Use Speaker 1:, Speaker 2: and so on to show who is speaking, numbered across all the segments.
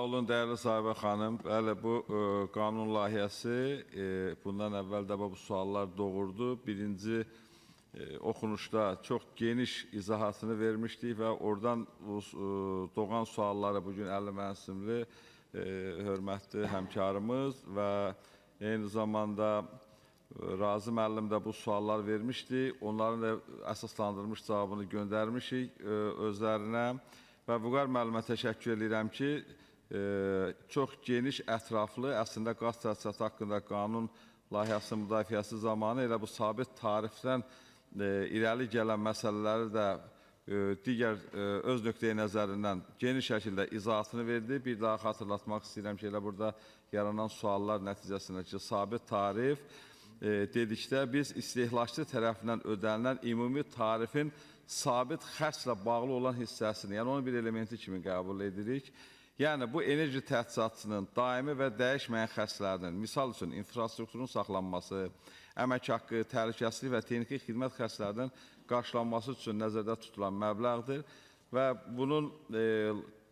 Speaker 1: Sağ olun, dəyərli Sahibə xanım. Bəli, bu qanun layihəsi bundan əvvəl də bu suallar doğurdu. Birinci oxunuşda çox geniş izahatını vermişdik və oradan doğan sualları bugün Əli Mənsimli hörmətli həmkarımız və eyni zamanda Razı müəllim də bu suallar vermişdi. Onların da əsaslandırılmış cavabını göndərmişik özlərinə və Vüqar müəllimə təşəkkür edirəm ki, çox geniş, ətraflı, əslində qaz təchizatı haqqında qanun layihəsinin müdafiəsi zamanı elə bu sabit tarifdən irəli gələn məsələləri də digər öz nöqteyi nəzərindən geniş şəkildə izahatını verdi. Bir daha xatırlatmaq istəyirəm ki, elə burada yaranan suallar nəticəsində ki, sabit tarif dedikdə biz istehlakçı tərəfindən ödənilən ümumi tarifin sabit xərclə bağlı olan hissəsini, yəni onun bir elementi kimi qəbul edirik. Yəni, bu enerji təchizatçının daimi və dəyişməyən xərclərinin, misal üçün, infrastrukturun saxlanması, əmək haqqı, təhlükəsizlik və texniki xidmət xərclərinin qarşılanması üçün nəzərdə tutulan məbləğdir və bunun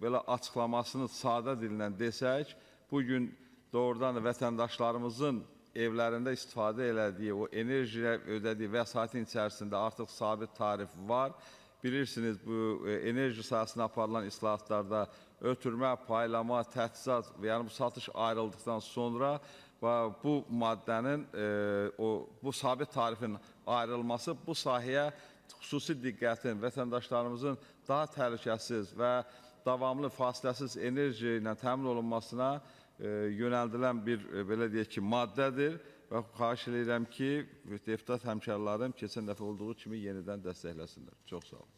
Speaker 1: belə açıqlamasını sadə dillə desək, bugün doğrudan da vətəndaşlarımızın evlərində istifadə elədiyi, o enerjiyə ödədiyi vəsaitin içərisində artıq sabit tarif var. Bilirsiniz, bu enerji sahəsində aparılan islahatlarda ötürmə, paylama, təchizat, yəni bu satış ayrıldıqdan sonra və bu maddənin, bu sabit tarifin ayrılması bu sahəyə xüsusi diqqətin, vətəndaşlarımızın daha təhlükəsiz və davamlı, fasiləsiz enerji ilə təmin olunmasına yönəldilən bir, belə deyək ki, maddədir və xahiş edirəm ki, deputat həmkarlarım keçən dəfə olduğu kimi yenidən dəstəkləsinlər. Çox sağ olun.